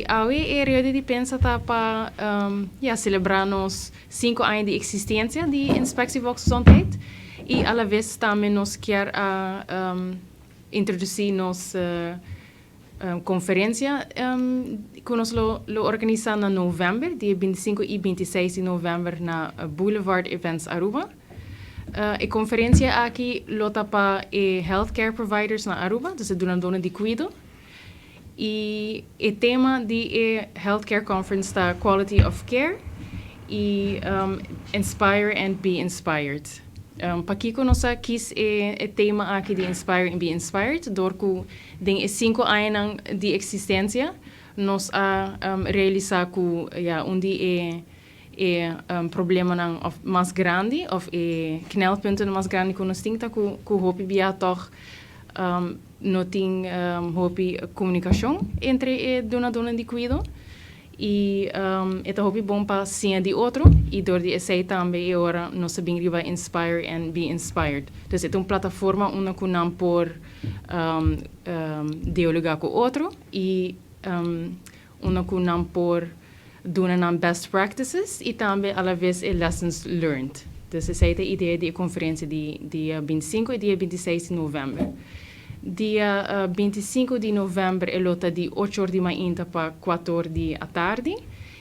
Awe e rueda di prensa ta pa ya celebra nos 5 aña di existencia di Inspectie Volksgezondheid y a la vez tambe nos kier a introduci nos conferencia cu nos lo organisa na november, dia 25 y 26 di november na Boulevard Events Aruba. E conferencia aki lo ta pa e healthcare providers na Aruba, dus dunadornan di cuido. Y e tema di e Healthcare Conference ta Quality of Care y Inspire and Be Inspired. Pakico nos a kies e tema aki di Inspire and Be Inspired? Door cu den e 5 aña di existencia nos a realisa cu, ja, un di e problemanan of mas grandi of e knelpunten mas grandi cu nos tin ta cu hopi bia toch no tin hopi comunicacion entre e dunadornan di cuido y e ta hopi bon pa siña di otro y door di esey tambe e ora nos a bin riba Inspire and Be Inspired. Dus e ta un plataforma unda cu nan por dialoga cu otro y unda cu nan por duna nan best practices y tambe a la vez e lessons learned. Dus esey ta e idea di conferencia di dia 25 y dia 26 di november. Dia 25 di november e lo ta di 8 or di mainta pa 4 or di atardi.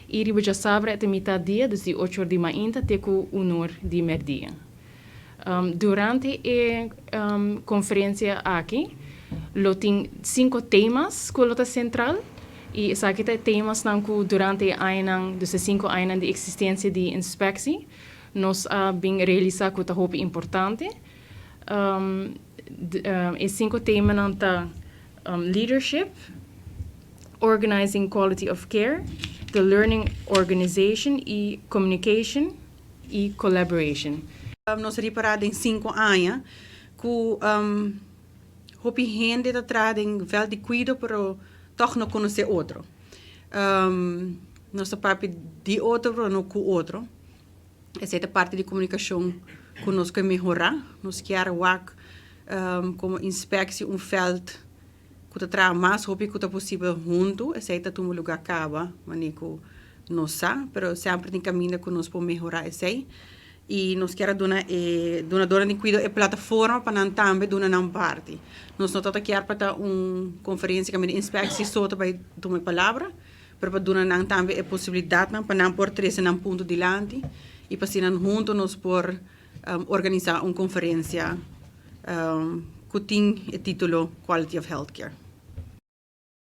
Y riba diasabra e mitar dia, dus di 8 or di mainta te cu 1 or di merdia. Durante e conferencia aki, lo tin cinco tema cu lo ta central. Y esaki ta temanan cu durante aña, dus 5 aña di existencia di Inspectie, nos a bin realisa cu ta hopi importante. E cinco temanan ta leadership, organizing quality of care, the learning organization y communication y collaboration. Nos a ripara den 5 aña cu hopi hende ta traha den veld di cuido, pero toch no conoce otro. Nos ta papia di otro, pero no cu otro. Esey ta parti di comunicacion cu nos kier mehora. Nos kier wak como Inspectie un veld cu ta traha mas hopi cu ta posibel hunto. Esey ta tuma luga caba, manera cu nos sa, pero semper tin caminda cu nos por mehora esey. Y nos kier duna e dunadornan di cuido e plataforma pa nan tambe duna nan parti. Nos no ta kier pa un conferencia cu Inspectie so ta bay tuma palabra, pero pa duna nan tambe e posibilidad pa nan por trece nan punto dilanti y pa asina hunto nos por organisa un conferencia cu tin e titulo Quality of Healthcare.